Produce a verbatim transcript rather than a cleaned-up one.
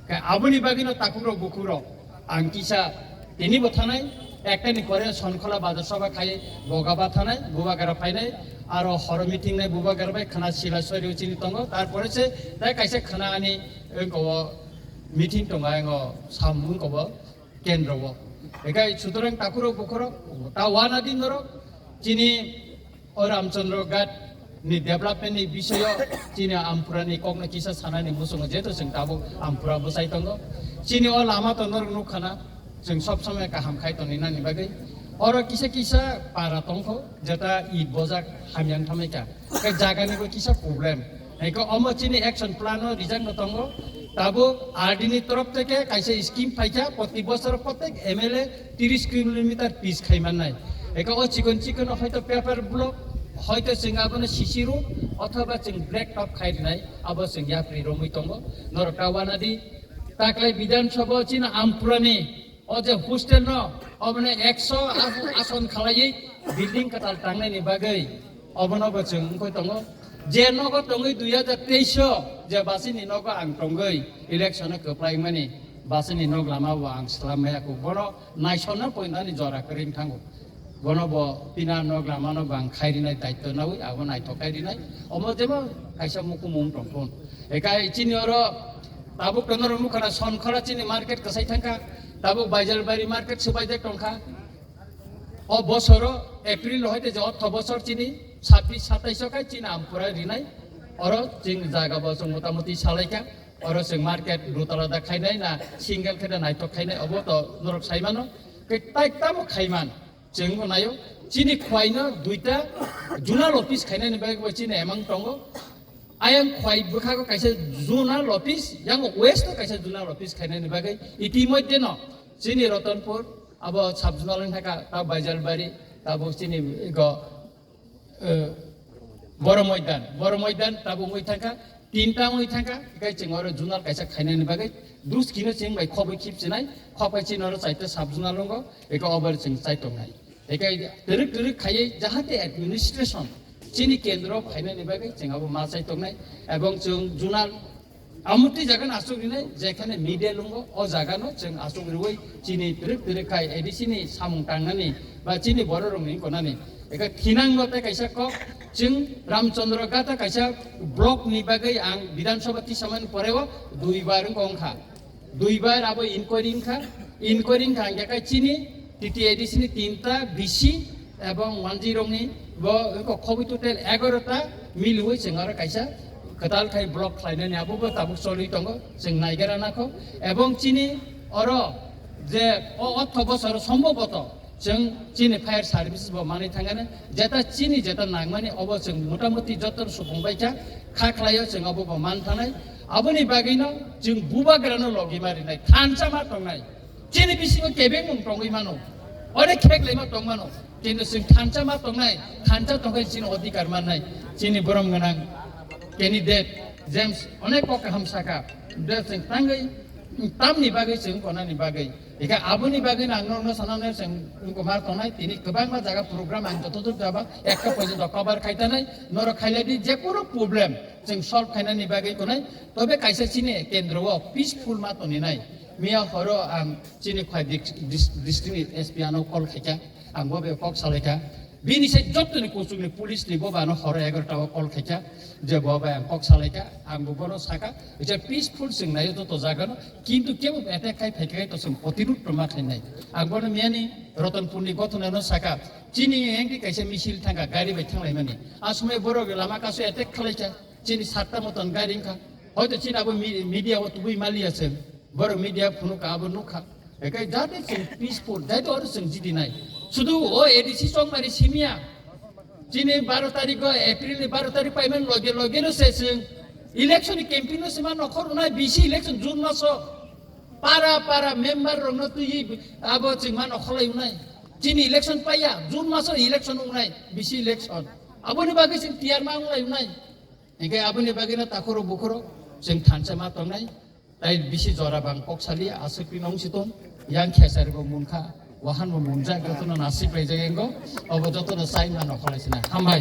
Ka-, aboni bagwino takhuk rok bukhuk rok ang kisa tini bo thanai, ekta ni pore Sonkhola bazar sabha khai Bogaba thanai, Bubagra phainai, aro horo meeting nai Bubagra bai khana sila sori chini tongo, tarpore se tai kaisa khana ani wngko meeting tongo, ang o samung ko bo kendro o. Ekai sutorang takhuk rok bukhuk rok ta wana din norok chini o Ramchandra Ghat ni development ni bisoyo chini Ampura ni kokno kisa sanani muchungo, jeto chwng tabuk Ampura bwsai tongo. Chini o lama to norok nukha na, chwng sob somoi kaham khai tongni nani bagwi. Oro kisa kisa para tongkho, jeta it bojak hamya wng thamai kha. Khe jaga ni bo kisa problem. Eko omo chini action plan o rijak no tongo. Tabuk R D ni torof theke kaisa scheme phaikha, proti bosor protek M L A tris kilometer pitch khai mannai. Eka o chikon chikon hoito paper block, hoito chwng abono C C road othoba chwng black top khai rinai, abo chwng yapri romwi tongo. Norok ta wana di, taklai Bidhan Sabha o chini Ampura ni o je hostel no, obono ekso as-, ason khalaiwi building kwtal tangnani bagwi obono bo chwng wngkoi tongo. Je nogo tongwi dui hajar teis o je basini nogo ang tongwi election o kwplai mani, basini nog lama bo ang swlam maya kuk. Bono naisona poinani jora kwrwi wng thango. Bono bo pina nog lama no bo ang khai rinai daityo nawi, abo naithok khai rinai. Omo jebo kaisa mukumung tongthun. Ekai chini oro tabuk tono mukhana Sonkhola chini market kwsai thangkha. Tabuk Baijalbari market swbaijak tongkha. O bosoro April hoite je otho bosor chini sabbish satais o khai chini Ampura rinai. Oro chini jaga bo chwng motamuti salaikha. Oro chwng market dutala da khainai na single khe da naithok khainai, obo to norok saimano. Khe tai tamo khaiman chwng bo naio. Chini khwaino duita zonal office khainani bagwi bo chini emang tongo. Ayang khwai bwkhago kaisa zonal office, yang west o kaisa zonal office khainani bagwi. Itimodhye no chini Ratanpur, abo sub zonal wng thangkha, ta Baijalbari, tabuk chini ego, eh, Boro Moidan, Boro Moidan tabuk wngwi thangkha, tinta wngwi thangkha, ekai chwng oro zonal kaisa khainani bagwi. Duskino chwng bai khobwi khip chinai, khokbai chini oro chaita sub zonal wngo, eko obo chwng chai tongnai. Ekai twrwk twrwk khaiwi jahate administration chini kendro phainani bagwi chwng abo ma chai tongnai, ebong chwng zonal amutwi jaga no aswk rinai, jekhane middle wngo, o jaga no chwng aswk rwui chini twrwk twrwk khai A D C ni samung tangnani ba chini borok rokni wngkonani. Eka thinang no tei kaisa kok, chwng Ramchandra Ghat kaisa block ni bagwi ang Bidhan Sabha tisamani pore o dui bar wngkha wngkha. Dui bar abo inquiry wngkha, inquiry wngkha hingkhe kai chini T T A D C ni tinta B C ebong wanjwi rokni bo wngkha khobwi total egarota miliui chwng aro kaisa kwtal khai block khlainani abo bo tabuk cholwi tongo, chwng naigera nakho. Ebong chini oro je o otho bosor sombhoboto chwng chini fire services bo manwi thangani, jeta chini jeta nangmani obo chwng motamuti joto supung bai kha, kha khlaio chwng obo bo man thanai. Aboni bagwino chwng bubagrano logi ma rinai, thansa ma tongnai. Chini bisingo kebengmung tongwi mano, onek kheklai ma tong mano, kintu chwng thansa ma tongnai, thansa tongkhe chini odhikar mannai. Chini borom gwnang candidate James onek kok kaham saka, de chwng tangwi tamni bagwi chwng konani bagwi. Eka aboni bagwi ang norokno sananai chwng wngkoma tongnai, tini kwbangma jaga program ang joto jaba ekta porjonto cover khai tanai, norok khailai di, je kono problem chwng solve khainani bagwi konai. Tobe kaisa chini kendro o peaceful ma toninai. Miya horo ang chini khwai dis-, dis-, district ni S P ano call khaikha, ang bo be kok salaikha. Bini se jottoni kuchukni police ni bo bano horo egarota o call khaikha, je bo bai ang kok salaikha, ang bo bono saka, je peaceful chwng naio joto jagano, kintu kebo attack khai phaikha to chwng protirud ma khainai. Ang bono miyani Ratanpur ni gothona no saka, chini engti kaisa misil thangkha gari bai thanglaimani. A somoi borok lama kaso attack khalaikha, chini satta moton gari wngkha. Hoito chini abo mi-, media o tubui maliya chwng. Borok media phunukha, abo nukha. Ekai jate chwng peaceful, jate oro chwng jidinai. Sudu o A D C chongmani simiya. Chini baro tarikh o, April ni baro tarikh paiman loge loge no se chwng election ni campaign no sima nokhor unai, bisi election June maso. Para para member rokno twi abo chwng ma nokholai unai. Chini election paiya, June maso election unai, bisi election. Aboni bagwi chwng tiyar ma unglai unai. Hingke aboni bagwino takhoro bukhoro chwng thansa ma tongnai. Tai bisi jora bang kok sali aswk pi nong si tong. Yang khesari bo munkha, wahan bo munjak, jotono nasib laijak engo. Obo jotono sai ma nokholai sina. Hambai.